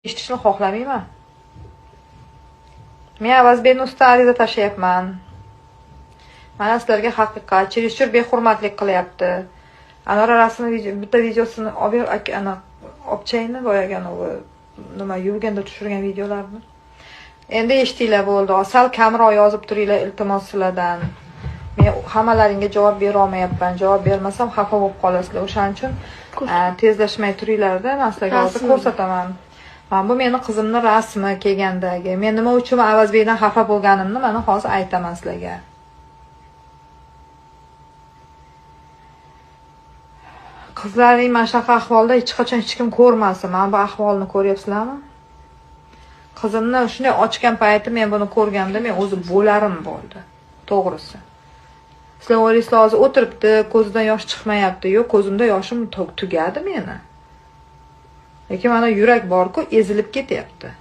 Eshitishni xohlamayman. Men Avazbekni ustidan ariza tashlayapman. Mana sizlarga haqiqat, чересчур behurmatlik qilyapti. Anora rasmini bitta videosini olib ber, ana obchayni boyagi anavi nima yuvganda tushirgan videolarni. Endi eshitinglar bo'ldi. Sal kamroq yozib turinglar iltimos sizlardan. Men hammalaringga javob bera olmayapman. Javob bermasam xafa bo'lib qolasizlar. O'shaning uchun tezlashmay turinglarda, men sizlarga hozir ko'rsataman. Mana bu meni qizimning rasmi kelgandagi. Men nima uchun Avazbekdan xafa bo'lganimni mana hozir aytaman sizlarga. Qizlaring mana shunaqa ahvolda hech qachon hech kim ko'rmasin. Mana bu ahvolni ko'ryapsizlarmi? Qizimni shunday ochgan payti men buni ko'rganda men o'zi bo'larim bo'ldi. To'g'risi. Sizlar o'ylaysizlar hozir o'tiribdi, ko'zidan yosh chiqmayapti. Yo'q, ko'zimda yoshim tugadi meni. Lekin mana yurak bor-ku, ezilib ketyapti.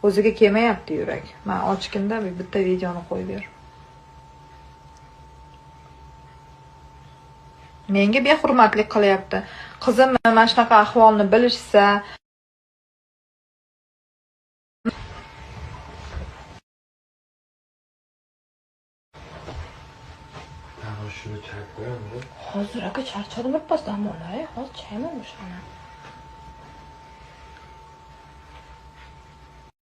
O'ziga kelmayapti yurak. Men ochginda bitta videoni qo'yib ber. Menga behurmatlik qilyapti. Qizim mana shunaqa ahvolni bilishsa, shuni chayib qo'yamiz. Hozir aka charchadim, birpas dam olay. Hozir chayman o'shani.